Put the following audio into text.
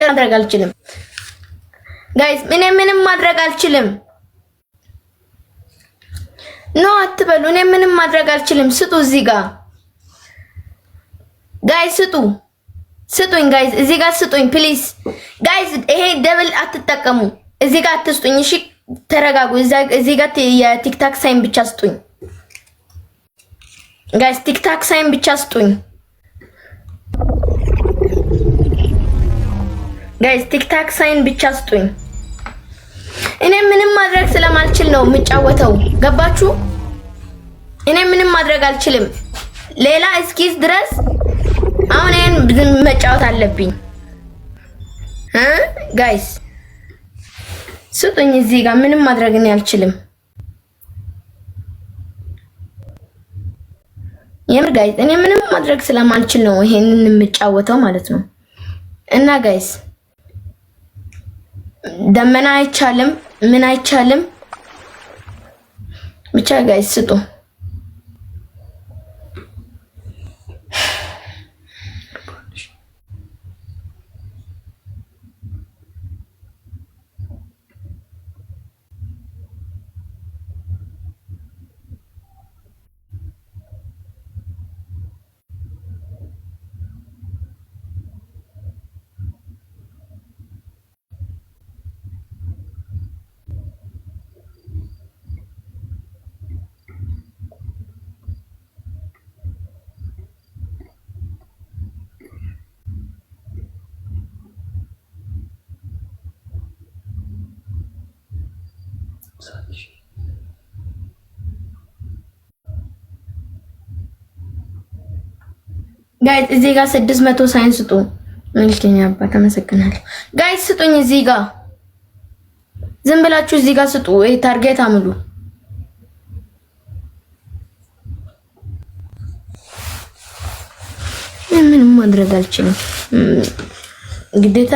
ነገር ማድረግ አልችልም guys፣ እኔ ምንም ማድረግ አልችልም። No አትበሉ። እኔ ምንም ማድረግ አልችልም። ስጡ እዚህ ጋር guys፣ ስጡ፣ ስጡኝ guys፣ እዚህ ጋር ስጡኝ please guys። ይሄ double አትጠቀሙ። እዚህ ጋር አትስጡኝ። እሺ ተረጋጉ። እዚህ ጋር የ tick tock sign ብቻ ስጡኝ guys። Tick tock sign ብቻ ስጡኝ guys። Tick tock sign ብቻ ስጡኝ። እኔ ምንም ማድረግ ስለማልችል ነው የምጫወተው። ገባችሁ? እኔ ምንም ማድረግ አልችልም። ሌላ እስኪዝ ድረስ አሁን ይሄን መጫወት አለብኝ። Guys ስጡኝ። እዚህ ጋር ምንም ማድረግ እኔ አልችልም። የምር guys እኔ ምንም ማድረግ ስለማልችል ነው ይሄንን የምጫወተው ማለት ነው። እና guys ደመና አይቻልም፣ ምን አይቻልም። ብቻ guys ስጡ። Guys እዚህ ጋር 600 sign ስጡ። መልከኛ አባት አመሰግናለሁ። Guys ስጡኝ። እዚህ ጋር ዝም ብላችሁ እዚህ ጋር ስጡ። ይሄ target አምሉ። ምንም ማድረግ አልችልም ግዴታ።